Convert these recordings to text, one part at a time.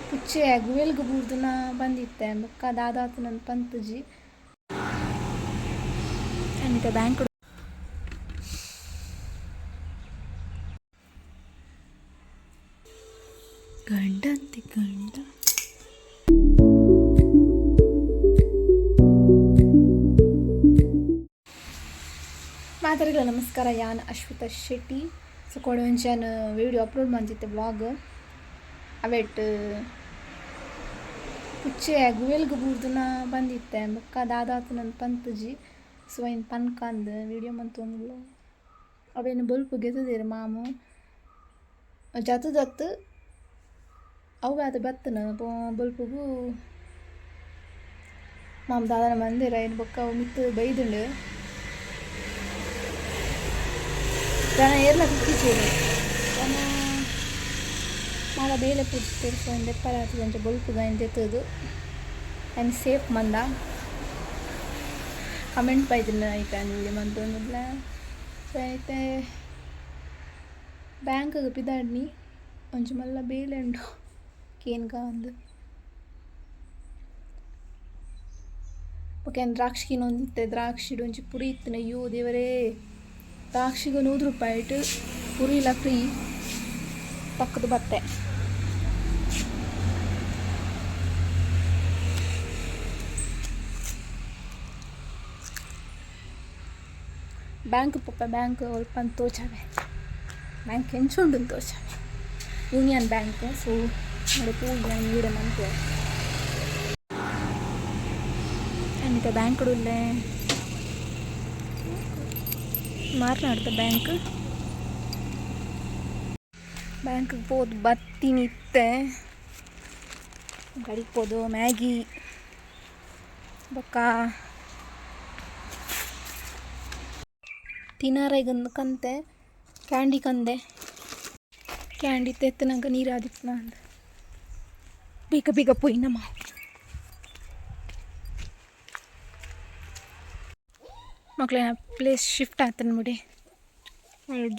ಪುಚ್ಚೆ ಗುವೆಲ್ಗ್ ಬೂರ್ದುನ ಬಂದಿತ್ತೆ ಬೊಕ್ಕ ದಾದಾತುನಂದ್ ಪಂತುಜಿ. ಅನಿತ ಬ್ಯಾಂಕ್ ಗಂಡಂತೆ ಗಂಡ. ಮಾತರಿಗಳ ನಮಸ್ಕಾರ. ಯಾನ್ ಅಶ್ವಿತಾ ಶೆಟ್ಟಿ. ಸೊ ಕೋಡೆ ಒಂಜಿ ವೀಡಿಯೋ ಅಪ್ಲೋಡ್ ಮಂತಿತ್ತೆ ವ್ಲಾಗ್. ಅವೆಟ್ ಪುಚ್ಚೆ ಗುವೆಲ್ಗ್ ಬೂರ್ದುನ ಬಂದಿತ್ತೆ ಬೊಕ್ಕ ದಾದಾತುನಂದ್ ಪಂತುಜಿ. ಸೊ ಐನ್ ಪನ್ಕಂದ್ ವೀಡಿಯೋ ಮಂತೊಂದುಲ್ಲೆ. ಅವೆನ್ ಬೊಲ್ಪು ಗೆತುದೆರ್ ಮಾಮು ಜತುದತ್ತು ಅವು ಆತ್ ಬತ್ತುನ ಬೊಲ್ಪುಗು ಮಾಮು ದಾದನ ಮಂದೆರ್ ಐನ್ ಬೊಕ್ಕ ಅವು ಮಿತ್ತ್ ಬೈದುಂಡು. ಜನ ಏರ್ಲ ತಿಕ್ಕಿಜೆರ್ ಜನ ಮಾತ ಬೇಲೆ ಪೂರ್ತಿತ್ತೆರ್. ಸೊ ಐನ್ ದೆಪ್ಪರೆ ಆತುಜಿ, ಅಂಚ ಬೊಲ್ಪುಗು ಐನ್ ದೆತ್ತುದು ಐನ್ ಸೇಫ್ ಮಂದ. ಕಮೆಂಟ್ ಬೈದಿನ ಐತ ವೀಡಿಯೋ ಮಂತೊಂದುಲ್ಲೆ. ಸೊ ಐತೆ ಬ್ಯಾಂಕ್ಗ್ ಪಿದಾಡ್ನಿ, ಒಂಜಿ ಮಲ್ಲ ಬೇಲೆ ಉಂಡು ಕೇನ್ಗ ಅಂದ್. ಬೊಕ ಯಾನ್ ದ್ರಾಕ್ಷಿ ತಿನೊಂದಿತ್ತೆ. ದ್ರಾಕ್ಷಿಡ್ ಒಂಜಿ ಪುರಿ ಇತ್ತಿನ, ಅಯ್ಯೋ ದೇವರೇ, ದ್ರಾಕ್ಷಿಗ್ 100 ರೂಪಾಯಿಟ್ ಪುರಿಲ ಫ್ರೀ. ತಕ್ಕುದು ಬತ್ತೆ. ಬ್ಯಾಂಕ್ ಪೋಪೆ, ಬ್ಯಾಂಕ್ ಒಲ್ಪ ತೋಜಾವೆ, ಬ್ಯಾಂಕ್ ಎಂಚ ಉಂಡು ತೋಜಾವೆ. Union bank. ಸೊ ನೋಡು ಪೂಜೆ ವೀಡಿಯೋ ಮನ್ಪುವೆ. ಇತ್ತೆ ಬ್ಯಾಂಕ್ ಉಲ್ಲೆ, ಮಾರ್ನಾಡ್ದ ಬ್ಯಾಂಕ್. ಬ್ಯಾಂಕ್ ಪೋದು ಬತ್ತಿನಿ ಇತ್ತೆ. ಗಡಿಗೆ ಪೋದು ಮ್ಯಾಗಿ ಬೊಕ್ಕ ತಿನರೆಗಂದು ಕಂತೆ ಕ್ಯಾಂಡಿ ಕಂದೆ. ಕ್ಯಾಂಡಿ ತೆತ್ತನಗ ನೀರಾದಿತ್ತು ಅಂದ್ ಬೇಗ ಬೇಗ ಪೋಯಿನಮ್ಮ. ಮಕ್ಳಿನ ಪ್ಲೇಸ್ ಶಿಫ್ಟ್ ಆತನ ಮುಡಿ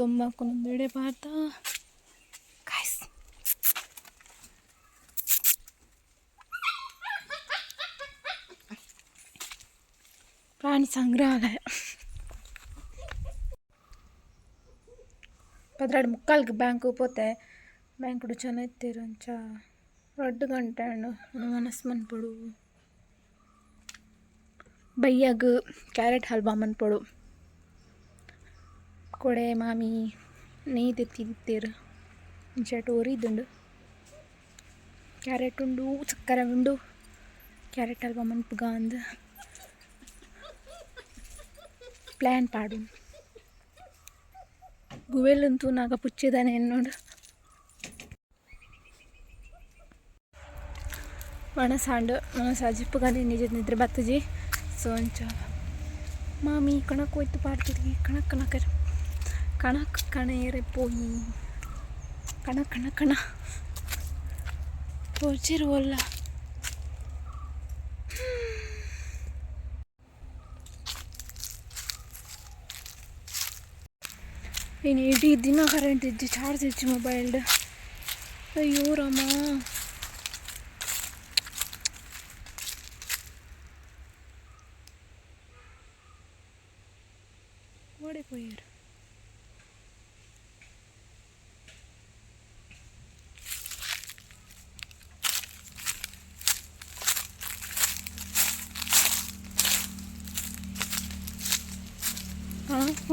ದೊಂಬಾಕೊಂದು ಇಡೆ ಪಾರ್ದ. ಗಾಯ್ಸ್, ಪ್ರಾಣಿ ಸಂಗ್ರಹಾಲಯ. 12:45ಕ್ಕೆ ಬ್ಯಾಂಕ್ ಪೋತೆ. ಬ್ಯಾಂಕ್ಡ್ ಜನ ಇತ್ತೆರ್, ಅಂಚ 2 ಗಂಟೆ ಆಂಡ್. ವನಸ್ ಮನ್ಪೊಡು, ಬಯ್ಯಗ್ ಕ್ಯಾರೆಟ್ ಹಲ್ವಾ ಮನ್ಪೊಡು. ಕೋಡೆ ಮಾಮಿ ನೆಯ್ ದೆತ್ತಿದಿತ್ತೆರ್, ಅಂಚ ಒರಿದುಂಡು. ಕ್ಯಾರೆಟ್ ಉಂಡು, ಸಕ್ಕರೆ ಉಂಡು, ಕ್ಯಾರೆಟ್ ಹಲ್ವಾ ಮನ್ಪುಗ ಅಂದ್ ಪ್ಲ್ಯಾನ್ ಪಾಡು. ಗುವೆಲ್ ತೂನಗ ಪುಚ್ಚೆದಾನೆ ಎನ್ನೋಡು. ವನಸಾಂಡ್, ವನಸ್ ಅಜಿಪ್ಪುಗನೆ ನಿಜ ನಿದ್ರೆ ಬತ್ತುಜಿ. ಸೊ ಅಂಚ ಮಾಮಿ ಕಣಕ್ ಹೋಯ್ತು ಪಾಡ್ತಿರಿ. ಕಣಕ್ ಕಣಕ್ ಕಣಕ್ ಕಣೇರೆ ಪೋಯಿ ಕಣ ಕಣ ಕಣ ತೋಚಿರುವಲ್ಲ. ಇನ್ನು ಇಡೀ ದಿನ ಕರೆಂಟ್ ಇಜ್ಜಿ, ಚಾರ್ಜ್ ಇಜ್ಜಿ ಮೊಬೈಲ್ಡ್. ಅಯ್ಯೋ ರಾಮ. ಓಡಿಪೋಯೆರ್. ಕಣಕ್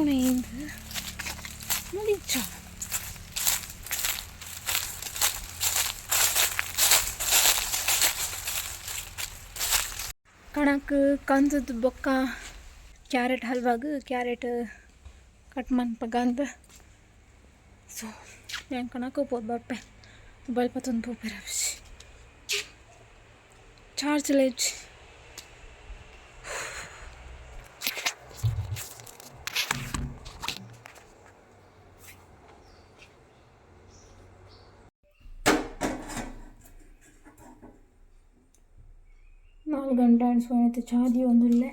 ಮುಡಿಚ. ಕಣಕ್ ಕಂತುದು ಬೊಕ್ಕ ಕ್ಯಾರೆಟ್ ಹಲ್ವಾಗ್ ಕ್ಯಾರೆಟ್ ಕಟ್ ಮನ್ಪಗಂದ್. ಸೊ ಯಾನ್ ಕಣಕ್ ಪೋದು ಬರ್ಪೆ. ಮೊಬೈಲ್ ಪತ್ತೊಂದು ಪೋಪೆರ್, ಚಾರ್ಜ್ ಲ ಇಜ್ಜಿ. 4 ಗಂಟೆ ಆಂಡ್. ಸೊ ಇತ್ತೆ ಚಾ ದೀವೊಂದುಲ್ಲೆ.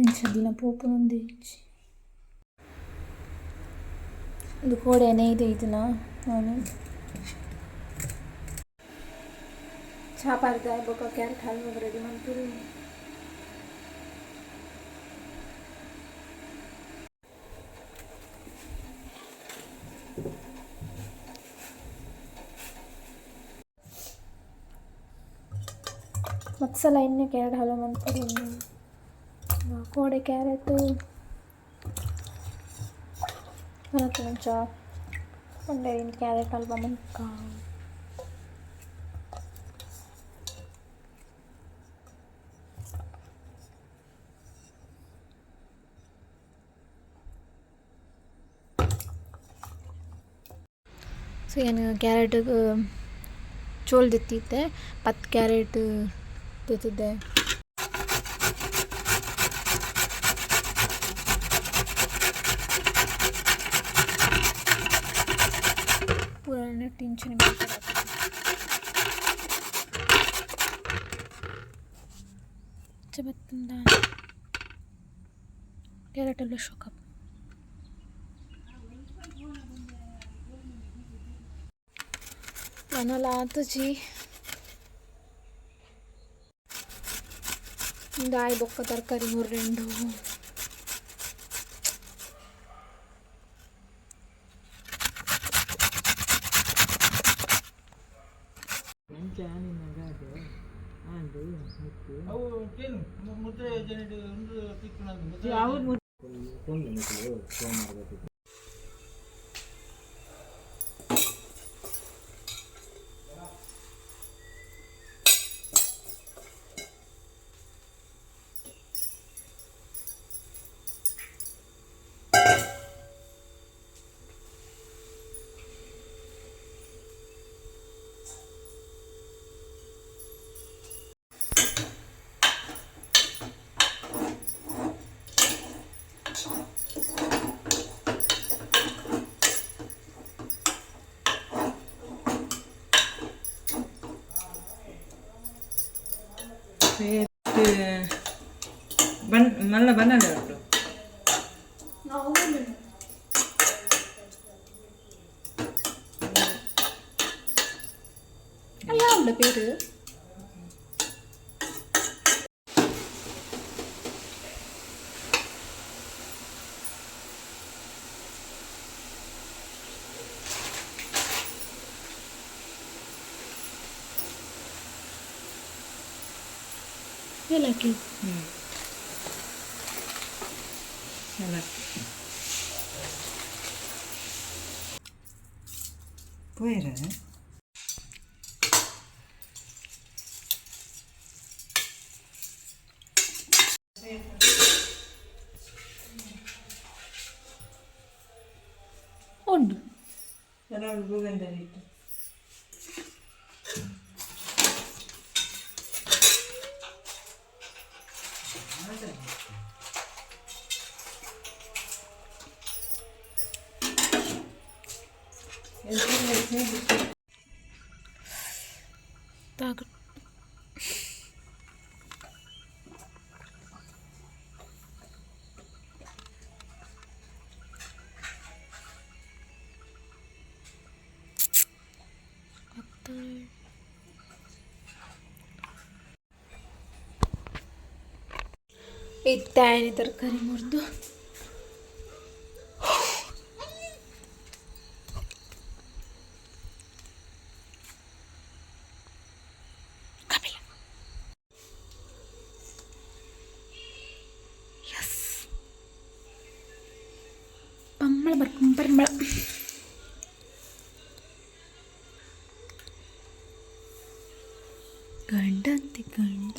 ಎಂಚ ದಿನ ಪೋಪುನಂದೇ ಇಜ್ಜಿ. ಉಂದು ಕೋಡೆ ನೆಯ್ ದೈದಿನ ಮಾಮಿ. ಚಾ ಪಾರ್ದ ಬೊಕ ಕ್ಯಾರೆಟ್ ಹಲ್ವ ರೆಡಿ ಮನ್ಪುರು. ಮತ್ಸಲ ಇನ್ನೆ ಕ್ಯಾರೆಟ್ ಹಲ್ವ ಮನ್ಪುರು. ಕೋಡೆ ಕ್ಯಾರೆಟ್ ಮಂಚ ಒಂಡೆ ಕ್ಯಾರೆಟ್ ಹಲ್ವ ಮನ್ಕ. ಸೊ ಏನು ಕ್ಯಾರೆಟ್ ಚೋಲ್ ದೆತ್ತಿತ್ತೆ, 10 ಕ್ಯಾರೆಟ್ ದೆತ್ತಿದ್ದೆ. ಪೂರ ಟೆನ್ಷನ್. ಬತ್ತಂದ ಕ್ಯಾರೆಟ್ ಎಲ್ಲ ಶೋಕಪ್. ನನಲ ಆತುಜಿ. ಉಂದು ಬೊಕ್ಕ ತರಕಾರಿ ಮುರ್ರೆಂಡು. ಅಂಚ ನಿನ್ನ ಗಾದೆ ಆಂಡು ಮುತ್ತು. ಅವು ಕೇನು ಮುದ್ರೆ ಯೋಜನೆ ಒಂದು ತಿಕ್ಕುನಂದು ಮುದ್ರೆ. ಅವು ಬನ್ ಮಲ್ಲ ಬನ್ನಲೆ ಉಂಟು. ಅಲ್ಲ ಉಂಡ ಪೇರು. ಏಲಕ್ಕಿ. ಹ್ಞೂ, ಏಲಕ್ಕಿ ಪೋಯಿರ. ಉಂಡು. ಕೆಲವು ಗೂಗಂದಲ್ಲಿ ಇಟ್ಟು. ತಾಗ. ಇತ್ತೆ ತರಕಾರಿ ಮುರಿದು. ಕಪಿಲ, ಎಸ್, ಪಮ್ಮಳ ಬರ್ಪಂ ಪರಿಮಳ. ಗಂಡಂತೆ ಗಂಡ.